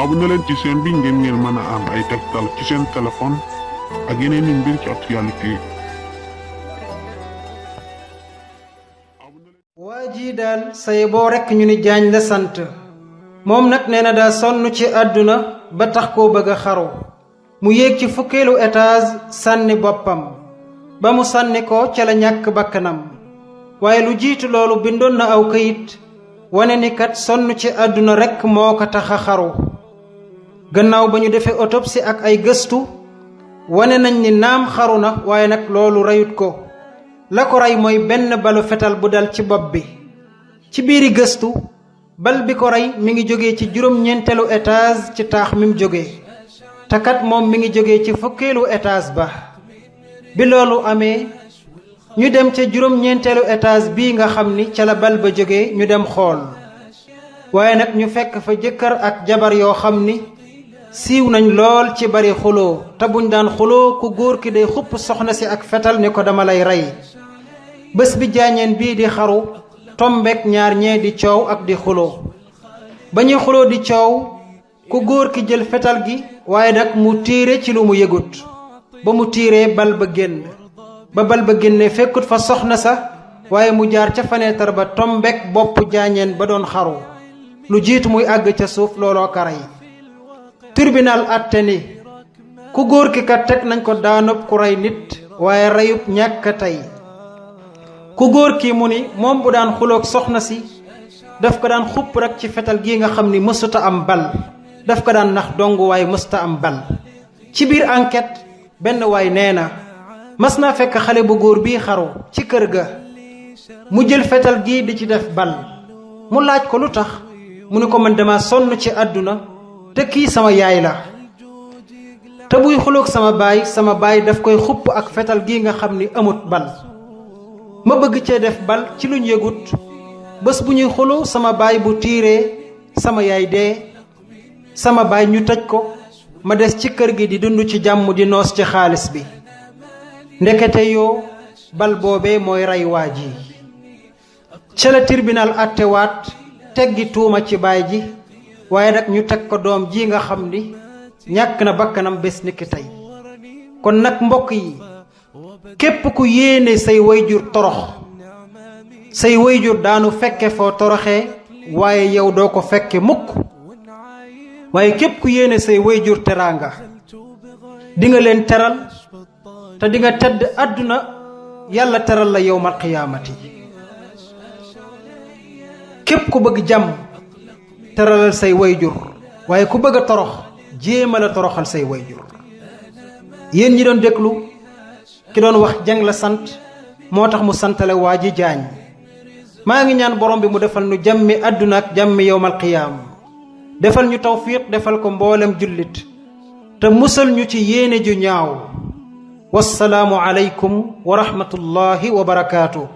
abonné leen ci chaîne bi ngeen mën a am ay tegtal ci seen téléphone ak yeneen i mbir ci actualité. waa ji daal say boo rekk ñu ni jaañ la sant moom nag nee na daa sonn ci àdduna ba tax koo bëgg a xaru mu yéeg ci fukkeelu étage sànni boppam ba mu sànni ko ca la ñàkk bakkanam waaye lu jiitu loolu bindoon na aw këyit wane ni kat sonn ci àdduna rekk moo ko tax a xaru gannaaw ba ñu defee autopsie ak ay gëstu wane nañ ni naam xaru na waaye nag loolu reyut ko la ko rey mooy benn balu fetal bu dal ci bopp bi ci biiri gëstu bal bi ko rey mi ngi jóge ci juróom-ñeenteelu étage ci taax mi mu jóge te kat moom mi ngi jóge ci fukkeelu étage ba bi loolu amee ñu dem ca juróom-ñeenteelu étage bii nga xam ni ca la bal ba jóge ñu dem xool waaye nag ñu fekk fa jëkkër ak jabar yoo xam ni siiw nañ lool ci bari xuloo te buñ daan xuloo ku góor ki day xupp soxna si ak fetal ni ko dama lay rey bés bi jaañeen bii di xaru tombek ñaar ñee di coow ak di xuloo ba ñuy xuloo di coow ku góor ki jël fetal gi waaye nag mu tiire ci lu mu yëgut ba mu tiiree bal ba génn ba bal ba génne fekkut fa soxna sa waaye mu jaar ca fenêtre ba tombek bopp jaañeen ba doon xaru lu jiitu muy àgg ca suuf looloo ka rey tribunal àtte ni ku góor ki kat teg nañ ko daanub ku rey nit waaye reyub ñàkk tey ku góor ki mu ni moom bu daan xuloog soxna si daf ko daan xupp rek ci fetal gi nga xam ni mësuta am bal daf ko daan nax dong waaye mësuta am bal ci biir enquête benn waay nee na mas naa fekk xale bu góor bii xaru ci kër ga mu jël fetal gi di ci def bal mu laaj ko lu tax mu ni ko man dama sonn ci àdduna te kii sama yaay la te buy xuloog sama baay daf koy xupp ak fetal gi nga xam ni amut bal ma bëgg cee def bal ci luñ yëgut bés bu ñuy xuloo sama baay bu tiiree sama yaay dee sama baay ñu tëj ko ma des ci kër gi di dund ci jàmm di noos ci xaalis bi ndekete yoo bal boobee mooy rey waa ji ca la tribunal àttewaat teggi tuuma ci baay ji waaye nag ñu teg ko doom ji nga xam ni ñàkk na bakkanam bés niki tey kon nag mbokk yi képp ku yéene say wayjur torox say wayjur daanu fekke foo toroxee waaye yow doo ko fekke mukk waaye képp ku yéene say wayjur teraanga di nga leen teral te di nga tedd àdduna yàlla teral la yawmal qiyaamati képp ku bëgg jàmm teralal say wayjur waaye ku bëgg a torox jéema la toroxal say wayjur yéen ñi doon déglu ki doon wax jang la sant moo tax mu santale waa ji jaañ maa ngi ñaan borom bi mu defal nu jàmmi àdduna ak jàmmi yawmal qiyaam defal ñu tawfiq defal ko mboolem jullit te musal ñu ci yéene ju ñaaw wassalaamu aleykum wa rahmatullahi wa barakaatu